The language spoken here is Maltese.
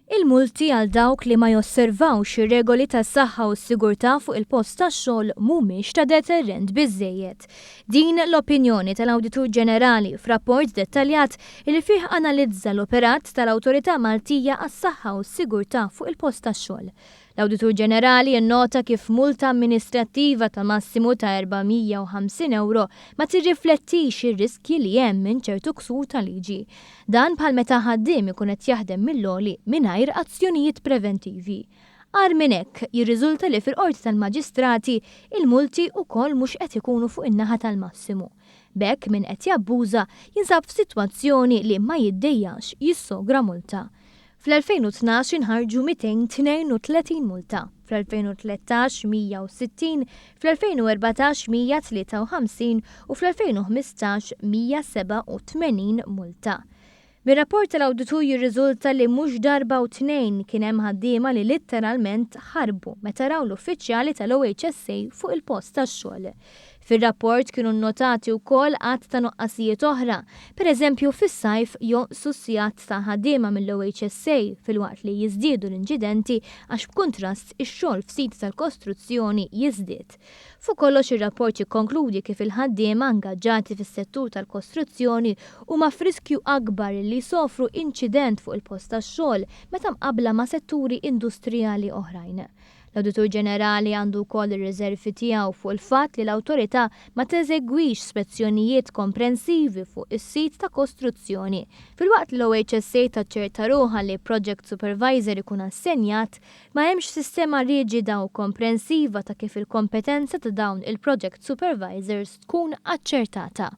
Il-multi għal dawk li ma josservawx ir-regoli tas-saħħa u s-sigurtà fuq il-post tax-xogħol mhumiex ta' deterrent biżżejjed. Din l-opinjoni tal-Awditur Ġenerali f'rapport dettaljat li fih analizza l-operat tal-Awtorità Maltija għas-Saħħa u s-Sigurtà fuq il-post tax-xogħol. L-Awditur Ġenerali nnota kif multa amministrattiva ta' massimu ta' 450 ewro ma tirriflettix ir-riskji li hemm minn ċertu ksur ta' liġi. Dan bħal meta ħaddiem ikun qed jaħdem mill-għoli mingħajr azzjonijiet preventivi. Agħar minn hekk, jirriżulta li fil-Qorti tal-Maġistrati il-multi wkoll mhux qed ikunu fuq in-naħa tal-massimu. B'hekk min qed jabbuża jinsab f'sitwazzjoni li ma jiddejjax jissogra multa. Fl-2012 inħarġu 232 multa, fl-2013 160, fl-2014 153 u fl-2015 187 multa. Mir-rapport tal-awditur jirriżulta li mhux darba u tnejn kien hemm ħaddiema li litteralment ħarbu meta raw l-uffiċjali tal-OHSA fuq il-post tax-xogħol. Fir-rapport kienu nnotati wkoll għadd ta' nuqqasijiet oħra, pereżempju fis-sajf jonqsu s-sigħat ta' ħaddiema mill-OHSA filwaqt li jiżdiedu l-inċidenti għax b'kuntrast ix-xogħol f'siti tal-kostruzzjoni jiżdied. Fuq kollox ir-rapport jikkonkludi kif il-ħaddiema ingaġġati fis-settur tal-kostruzzjoni huma f'riskju akbar li jsofru inċident fuq il-post tax-xogħol meta mqabbla ma' setturi industrijali oħrajn. L-Awditur Ġenerali għandu wkoll ir-riżervi tiegħu fuq il-fatt li l-Awtorità ma teżegwix spezzjonijiet komprensivi fuq is-sit ta' kostruzzjoni. Filwaqt li l-OHSA taċċerta ruħha li project supervisor ikun assenjat, ma hemmx sistema riġida u komprensiva ta' kif il-kompetenza ta' dawn il-project supervisors tkun aċċertata.